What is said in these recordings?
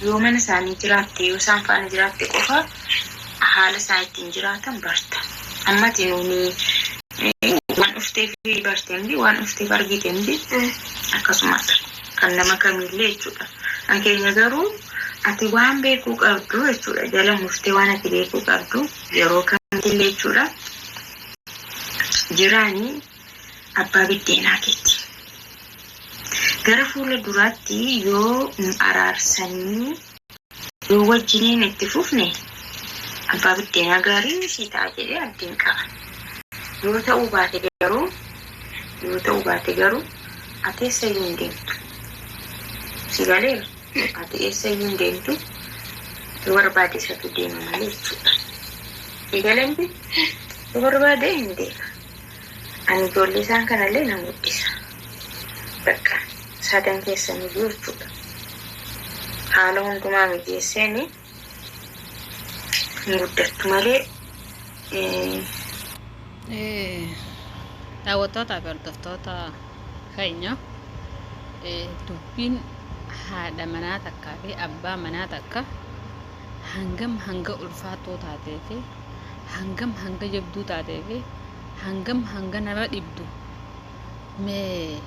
Yoo mana isaanii jiraatte, yoo isaan faana jiraatte qofa haala isaan ittiin jiraatan barta. Ammati nuuni waan dhufteef barte miti, waan dhufteef argite miti, akkasumadha. Kan nama kamiillee jechuudha. Kan keenya garuu ati waan beekuu qabdu jechuudha. Jala murtee waan ati beekuu qabdu yeroo kamittillee jechuudha. Jiraanii abbaa biddeenaa keeti. Gara fuula duraatti yoo nu araarsanii yoo wajjiniin itti fufne abbaa biddeenaa gaarii sii ta'a jedhee abdiin qaba. Yoo ta'uu baate garuu yoo ta'uu baate garuu ati eessayyuu hin deemtu. Si galeera? Ati eessayyuu hin deemtu. Yoo barbaade isatu deema malee jechuudha. Si galee miti? Yoo barbaade hin deema. Ani ijoollee isaan kanallee nan guddisa. Bakka sadan keessaniyyuu jechuudha. Haala hundumaa mijeesseeni hin guddattu malee. Daawwattootaa fi hordoftoota keenya, dubbiin haadha manaa takkaa fi abbaa manaa takka hangam hanga ulfaattoo taatee fi hangam hanga jabduu taatee fi hangam hanga nama dhibdu mee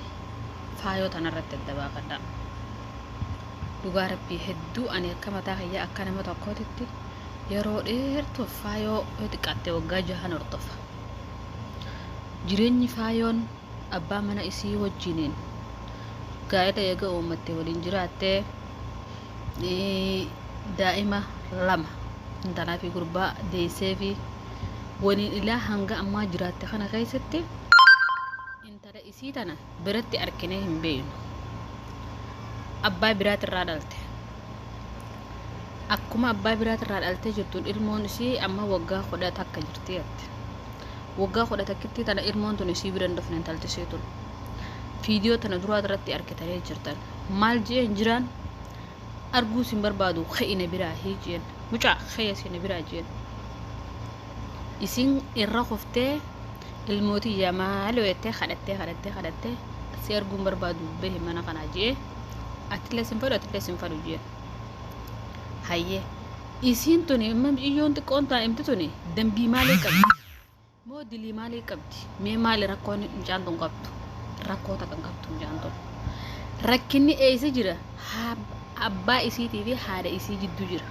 faayoo tanarratti adda baafadha. Dhugaa Rabbii, hedduu ani akka mataa kiyyaa, akka nama tokkootitti, yeroo dheertuuf faayoo yoo xiqqaatte waggaa 6n hordofa. Jireenyi faayoon abbaa mana isii wajjiniin gaa'ela eega uummatte waliin jiraattee daa'ima lama, intalaa fi gurbaa deessee fi waliin ilaa hanga ammaa jiraatte kana keessatti intala isii tana biratti arkinee hin beeynu. Abbaa biraatirraa dhalte. Akkuma abbaa biraatirraa dhaltee jirtuun ilmoon isii amma waggaa 11 jirti jette. Waggaa 11tti tana ilmoon tun isii bira hin dhufne, intalti isii tun. Viidiyoo tana duraa irratti argitanii jirtan. Maal je'een jiraan? Arguu sin barbaadu, ka'i na biraa hii jeen. Mucaa ka'e si na biraa jeen. Isin irra kuftee ilmootiyya maaloo jettee kadhattee kadhattee kadhattee, si arguun barbaadu, bahi mana kanaa jee, atillee sin fedhu, atillee sin fedhu jeen. Hayyee, isiin tuni imma iyyoon xiqqoon taa'imti tuni dambii maalii qabdi? Moo dilii maalii qabdi? Mee maali rakkoon mucaan tun qabdu? Rakkoo takka hin qabdu mucaan tun. Rakkinni eessa jira? Abbaa isiitii fi haadha isii jidduu jira.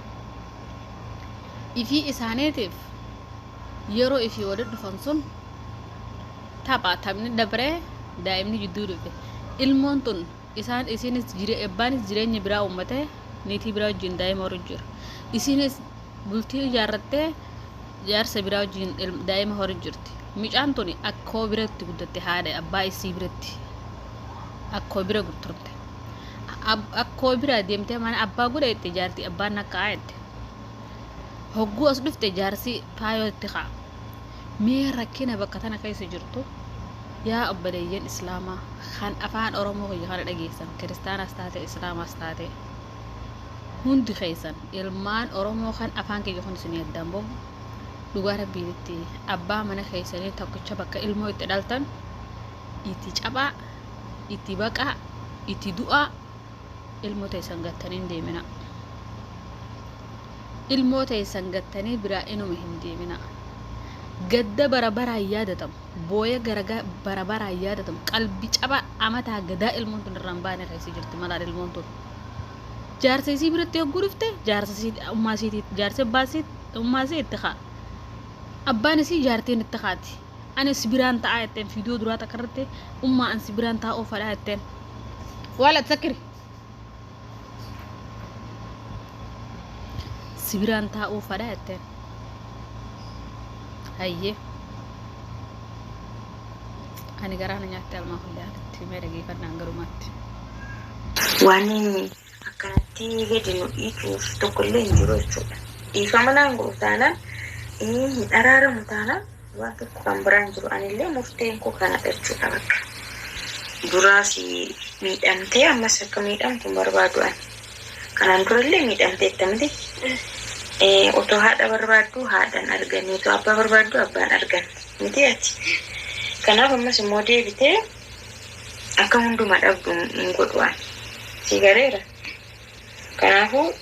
Ifii isaaniitiif yeroo ifii walitti dhufan sun tapha, taphni dabree daa'imni jidduu dhufe. Ilmoon tun isaan isiinis abbaanis jireenya biraa uummatee niitii biraa wajjin daa'ima horu jira. Isiinis bultii ijaarrattee jaarsa biraa wajjin daa'ima horu jirti. Mucaan tuni akkoo biratti guddatte, haadha abbaa isii biratti akkoo bira turte. Akkoo bira deemtee mana abbaa godha jette, jaarti abbaan nakkaa jette. Hogguu as dhufte jaarsi faayoo itti ka'a. Mee rakkina bakka tana keessa jirtu, yaa obboleeyyan islaamaa kan afaan Oromoo kiyya kana dhageessan, kiristaanaas taate islaamaas taate, hundi keessan ilmaan Oromoo kan afaan kiyya kun isinii addaan bahu, dhugaa Rabbiititti abbaa mana keessanii tokkicha bakka ilmoo itti dhaltan itti caphaa, itti baqaa, itti du'aa, ilmoo teessan gattanii hin deemina. Ilmoo teessan gattanii biraa inuma hin deemina. Gadda bara baraan yaadatamu, booya bara baraan yaadatamu, qalbi cabaa amataa gadaa ilmoon tun irraan baane keessa jirti malaan ilmoon tun. Jaarsa isii biratti yogguu dhufte jaarsa isii ummaa isiitii jaarsi abbaa isii ummaa isii itti ka'a. Abbaan isii jaartiin itti kaati. Ani si biraan ta'aa jetteen viidiyoo duraa takka irratti, ummaa an si biraan taa'uu fadhaa jetteen. Waala sakkiri. Si biraan taa'uu fadhaa jetteen. Hayyee. Ani garaa na nyaatte almaa kullee haalitti mee dhageeffadhaan garumaatti. Waan akkanatti gadi nu dhiituuf tokkollee hin jiru jechuudha. Dhiifama naan godhu taanaan, hin araaramu taanaan, waan tokko kan biraan jiru. Anillee murteen koo kanadha jechuudha bakka. Duraas miidhamtee ammas akka miidhamtu hin barbaadu ani. Kanaan durallee miidhamteetta miti. Otoo haadha barbaaddu haadhan arganne, otoo abbaa barbaaddu abbaan arganne miti ati. Kanaaf ammas immoo deebitee akka hunduma dhabdu hin godhu ani. Si galeera? Kanaafuu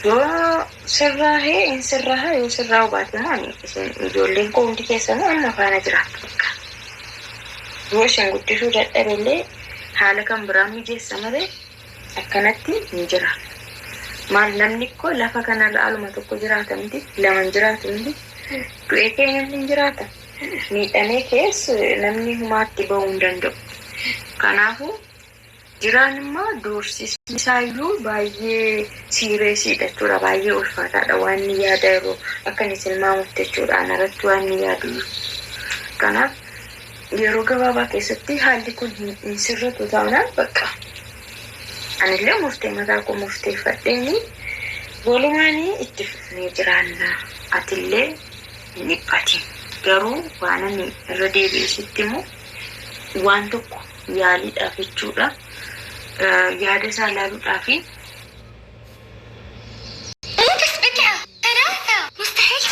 yoo sirraahee hin sirraaha, yoo sirraa'u baate immoo ani isin ijoolleen koo hundi keessanuu amma faana jiraattu bakka. Yoo isin guddisuu dadhabe illee haala kan biraa mijeessa malee akkanatti hin jira. Maal namni koo lafa kanarra aluma tokko jiraata miti, lama hin jiraatu miti, du'ee kee namni hin jiraata. Miidhamee kees namni humaatti bahuu hin danda'u. Kanaafuu jiraan immoo doorsisni isaayyuu baay'ee siireesiidha jechuudha. Baay'ee ulfaataadha waan inni yaada yeroo akka inni tilmaamutti jechuudha. Anarratti waan inni yaadu. Kanaaf yeroo gabaabaa keessatti haalli kun hin sirratu taanaan bakka. Anillee murtee mataa koo murteeffadheeni walumaanii itti fufnee jiraanna. Atillee hin dhiphatin. Garuu waan ani irra deebi'ee sitti himu waan tokko yaaliidhaaf jechuudha. Yaada isaa ilaaluudhaaf